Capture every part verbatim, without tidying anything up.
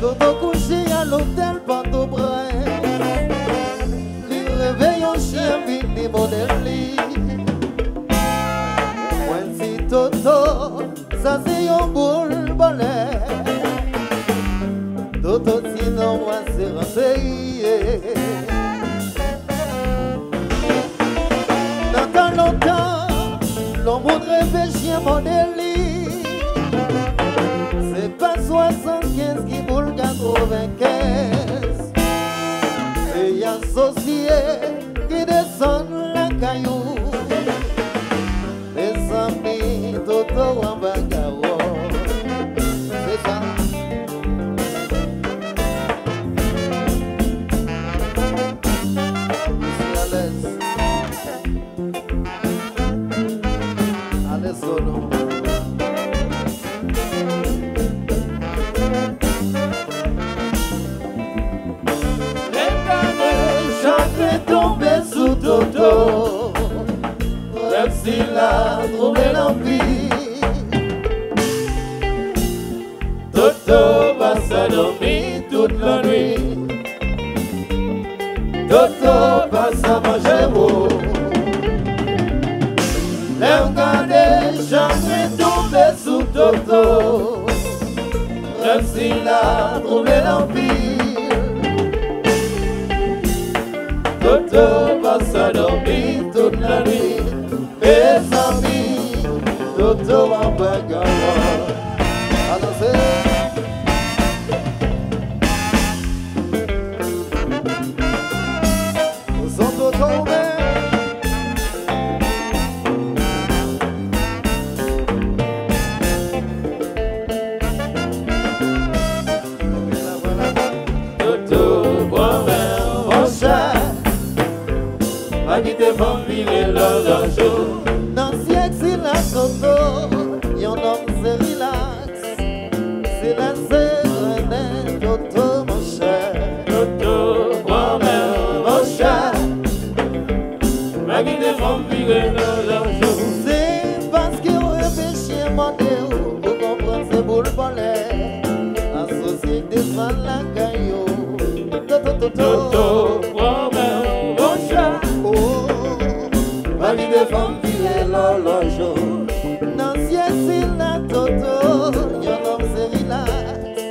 Toto kouche a lotèl Pòtoprens. Li reve yon chen vini mòde li. Mwen di Toto, sa se yon boul bòlè. Toto di non, mwen se ranse ye. Nan tan lontan, lè yon moun reve chen mòde li, se pa swasannkenz ki boul katrevenkenz. Se asosye ki desann lakay ou. Mezanmi, Toto anba kawòt. Se sa. Misye alèz. Alèz solo. Lè m gade chagren tonbe sou Toto. Rèv sila twouble l anpil. Toto pa sa dòmi tout lannwit. Toto pa sa manje wo. Lè m gade chagren tonbe sou Toto. Rèv sila twouble l anpil. Toto pa sa dòmi tout lannwit. Mezanmi, Toto anba kawòt. Avanse. Son Toto ou menm. Toto, bwè w, monchè. Pa kite fanm vire lòlòj ou. Nan syèk sila Toto, yon nonm se rilaks. Se lè se grennen Toto, monchè. Toto, bwè w, monchè. Pa kite fanm vire lòlòj ou. Se paske w reve chen mòde w, ou konprann se boul bòlè. Asosye k desann lakay yo. Toto, Toto, Toto, pwoblèm, monchè. Oh, pa kite fanm vire lòlòj ou. Nan syèk sila Toto, yon nonm se rilaks.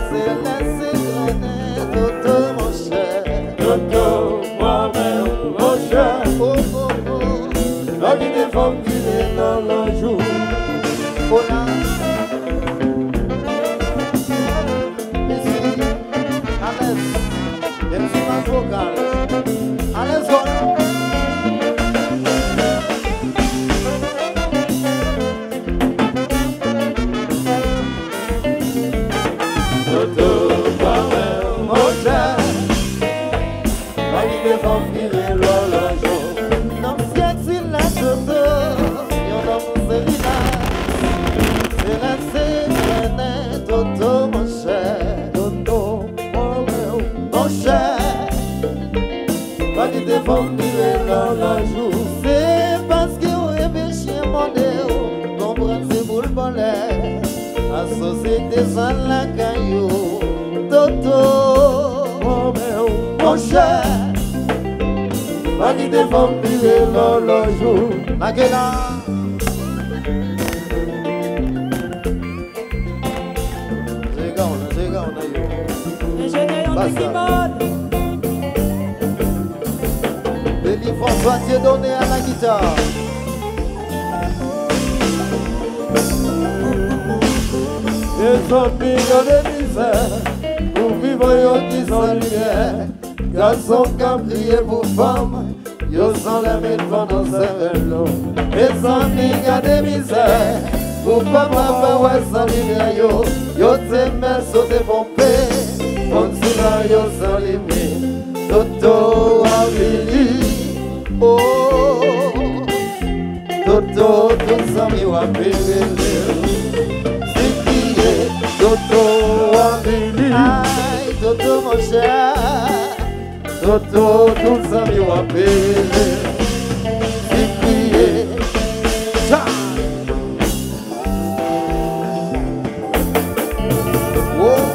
Se lè se grennen Toto, monchè. Toto, pwoblèm, monchè. Oh, oh, oh. Pa kite fanm vire lòlòj ou. Oh la. Mesi. Alèz. Gen ti bas vokal. Alèz, gòl. Toto, pwoblèm, monchè. Pa kite fanm vire lòlòj ou. Nonm syèk sila Toto, yon nonm se rilaks. Se lè se grennen Toto, monchè. Toto, oh, oh, monchè. Pa kite fanm vire lòlòj ou. Se paske w reve chen mòde w, konprann se boul bòlè. Asosye k desann lakay yo. Toto, oh, oh, monchè. Pa kite fanm vire lòlòj ou. Make la. Jere w nan, jere w nan yo. Enjenyè yon Bas la. Big Mode. Denis François Dieudonné à la guitare. Mezanmi, gade mizè, pou vivan yo ki san limyè. Gason k ap kriye pou fanm, yo san lè met van nan sèvèl yo. Mezanmi, gade mizè, pou papa pa wè san limyè yo. Yo te mè sote ponpe, konn sila yo san limyè. Toto avili, oh. Toto, tout zanmi w ap rele. Sikiye, Toto avili. Ay, Toto, monchè. Toto, tout zanmi w ap rele. Sikiye. Cha. Oh.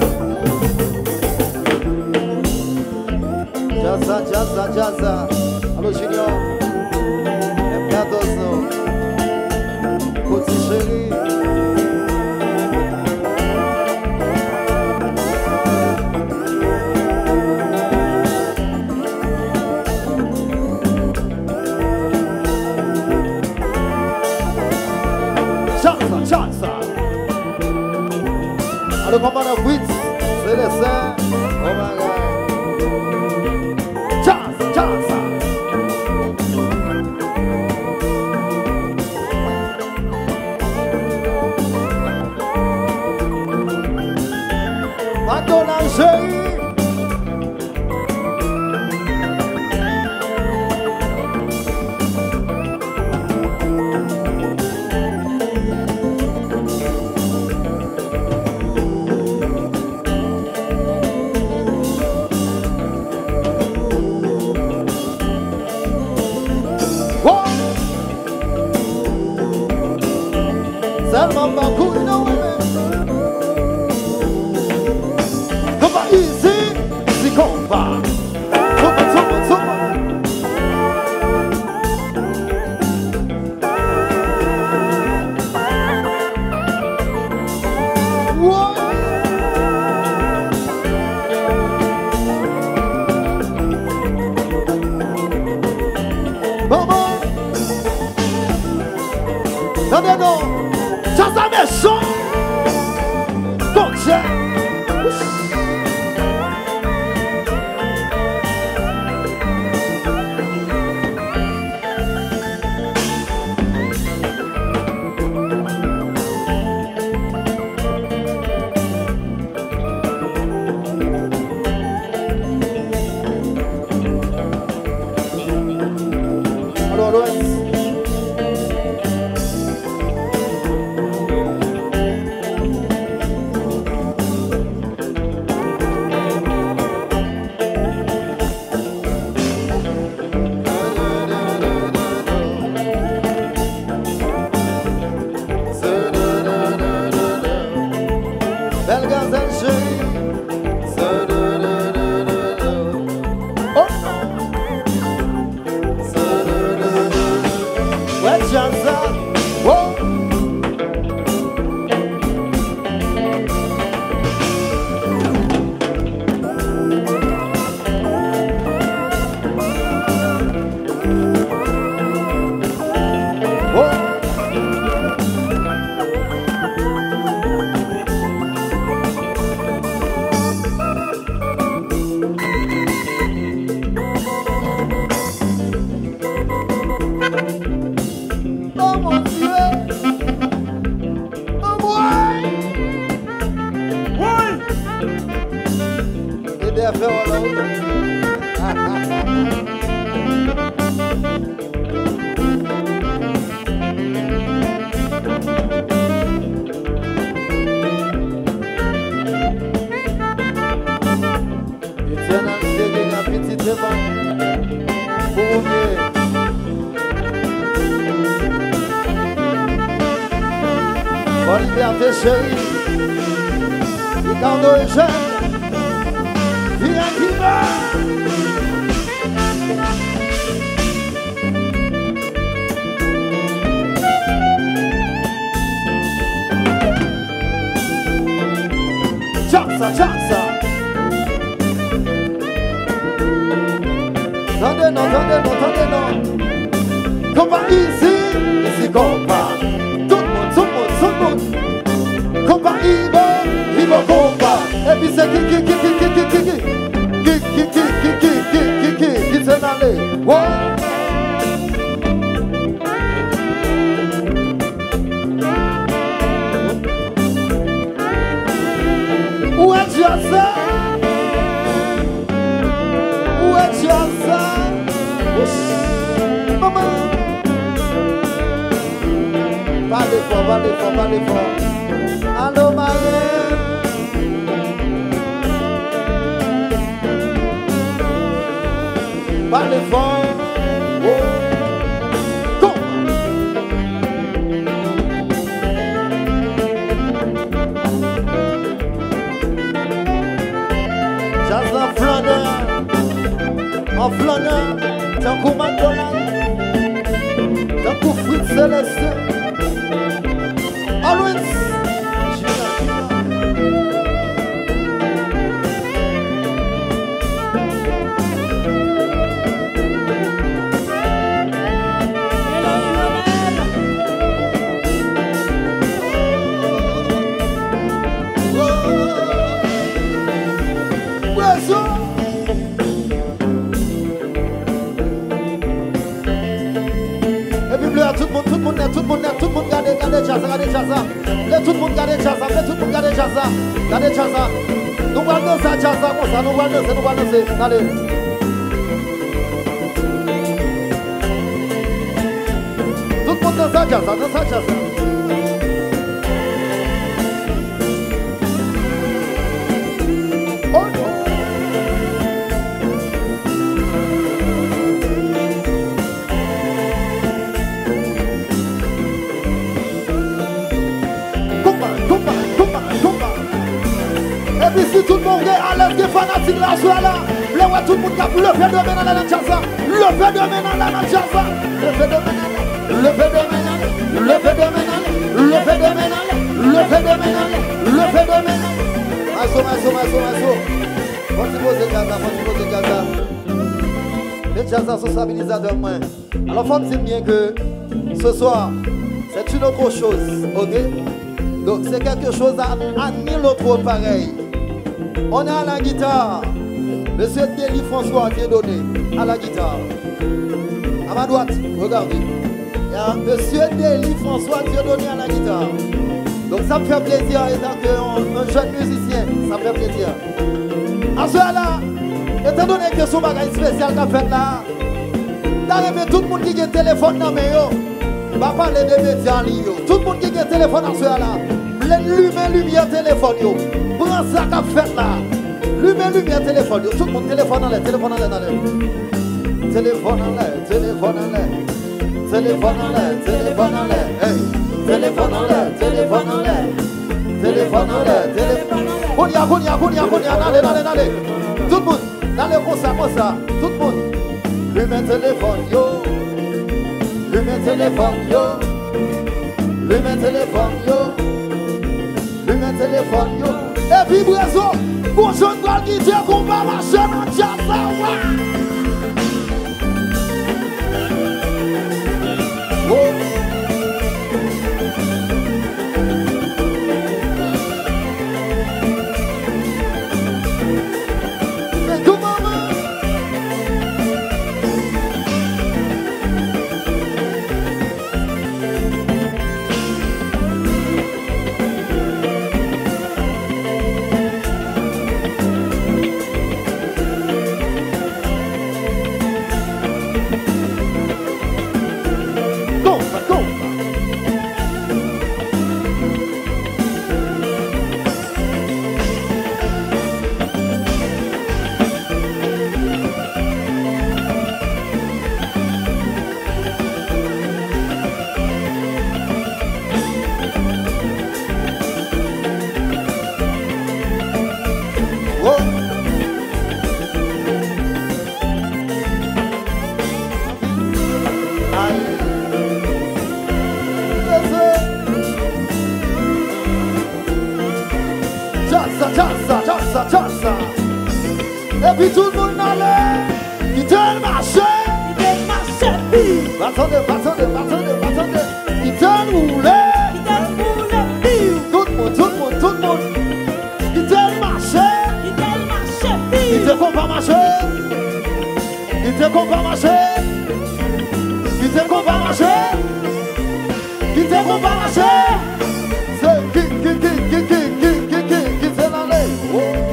Djaz la, djaz la. Alo Junior. M katòz non. Poti cheri. Djaz la, djaz la. Alo kòmandan Fritz, Selestin, oh my God. Djaz, djaz. Madonna Jerry. Sèlman pa kouri nan mwen. Konpa izi, izi konpa. Konpa, konpa, konpa. Tande non. Sa sa mechan. Konjè. Bèl gazèl cheri. Oh non. Wè djaz sa. Oh. Oh mon Dieu! Anmwey! Woy! Ede a fè wòl la wi. Etènèl Seyè a, pitit devan pou ou ye. Bon libète cheri. Ricardo Eugène. Vin ak Ivan. Djaz sa, djaz sa. Tande non, tande non, tande non. Konpa izi, izi konpa. Tout moun, tout moun, tout moun. Konpa Ibo, Ibo konpa. Epi se ki, ki, ki, ki, ki, ki, ki, ki. Ki, ki, ki, ki, ki, ki, ki, ki, ki se n ale. Wo! Ou wè djaz sa? Ou wè djaz sa? Wouch! Manman! Pale fò, pale fò, pale fò. Alo, mare! Pale fò. Oh. Go. Djaz la flannè. An flanan, tankou McDonald, tankou Fritz Célestin. Alwens, Junior, Junior. Epi m lè tout moun, tout moun nèt, tout moun nèt, tout moun gade, gade djaz la, gade djaz la. M lè tout moun gade djaz la, m lè tout moun gade djaz la. Gade djaz la. Nou pral danse a djaz la konsa, nou pral danse, nou pral danse. Gade. Tout moun danse a djaz la, danse a djaz la. Oh non. Konpa, konpa, konpa, konpa. Epi si tout moun gen alèz, gen fanatik la aswè a la, m lè wè tout moun k ap leve de men anlè nan djaz la. Leve de men anlè nan djaz la. Leve de men anlè. Leve de men anlè. Leve de men anlè. Leve de men anlè. Leve de men anlè. Leve de men anlè. Maestro, maestro, maestro, maestro. Fò ti poze djaz la, fò ti poze djaz la. Met djaz la sou stabilizatè mwen. Alò, fò m di n byen ke ce soir, c'est une autre chose, ok? Donc, c'est quelque chose à, à nul autre pareil. On a à la guitare, Monsieur Dely François Dieudonné, à la guitare. À ma droite, regardez. Il y a Monsieur Dely François Dieudonné à la guitare. Donc, ça me fait plaisir, étant que un, un jeune musicien, ça me fait plaisir. Aswè a la, etandone ke se yon bagay espesyal k ap fèt la, m ta renmen tout moun ki gen telefòn nan men yo, m pa pale de medya an liy yo, tout moun ki gen telefòn aswè a la, m vle n limen limyè telefòn yo. Pran sa k ap fèt la. Limen limyè telefòn yo. Tout moun, telefòn anlè, telefòn anlè, anlè. Telefòn anlè, telefòn anlè. Telefòn anlè, telefòn anlè. Hey. Telefòn anlè, telefòn anlè. Telefòn anlè, telefòn anlè. Kounye a, kounye a, kounye a, kounye a, n ale, n ale, n ale. Tout moun, n ale konsa, konsa. Tout moun. Limen telefòn yo. Limen telefòn yo. Limen telefòn yo. Limen telefòn yo. Epi Brezo, gon jèn pral kite konpa mache nan djaz la, wa! Djaz sa, djaz sa, djaz sa, djaz sa. Epi tout moun ale. Kite l mache. Kite l mache, piu. Pa tande, pa tande, pa tande, pa tande. Kite l woule. Kite l woule, piu. Tout moun, tout moun, tout moun. Kite l mache. Kite l mache, piu. Kite konpa mache. Kite konpa mache. Kite konpa mache. Kite konpa mache. Se ki, ki, ki, kite l ale. Oh.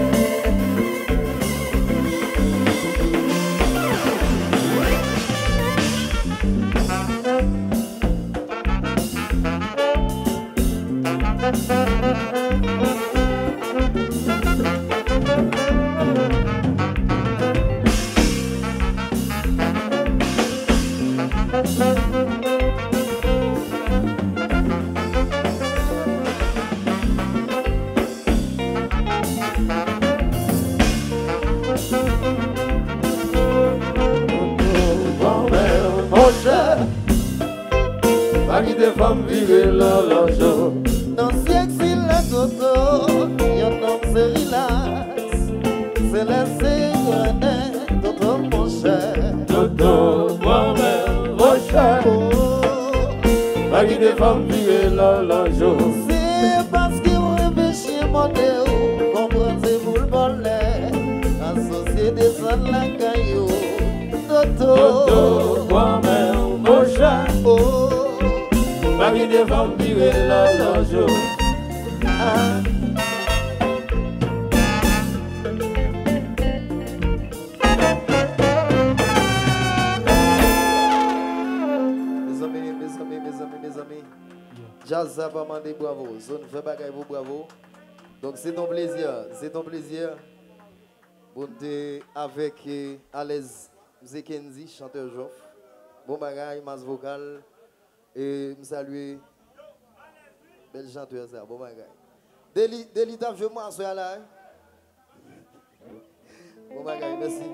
Vire lòlòj ou. Nan syèk sila Toto, yon nonm se rilaks. Se lè se grennen Toto monchè. Toto, pran men monchè. Oh. Pa kite fanm vire lòlòj ou. Se paske w reve chyen mòde w, konprann se pou l vòlè. Asosye desann lakay ou. Toto. Toto, pran men w monchè. Oh. Pa kite fanm vire lòlòj ou. Ah. Mezanmi, mezanmi, mezanmi, mezanmi. Djaz sa pa mande bravo. Zòn fè bagay pou bravo. Donk, se ton plezi, se ton plezi. Bon, te avèk, eh, Alèz, Msye Kendy, chantè Jòf. Bon bagay, mas vokal. E m salye bèl chantè sa, bon bagay. Deli, Deli t ap jwe mwa aswè a la, wi. Bon bagay, mèsi.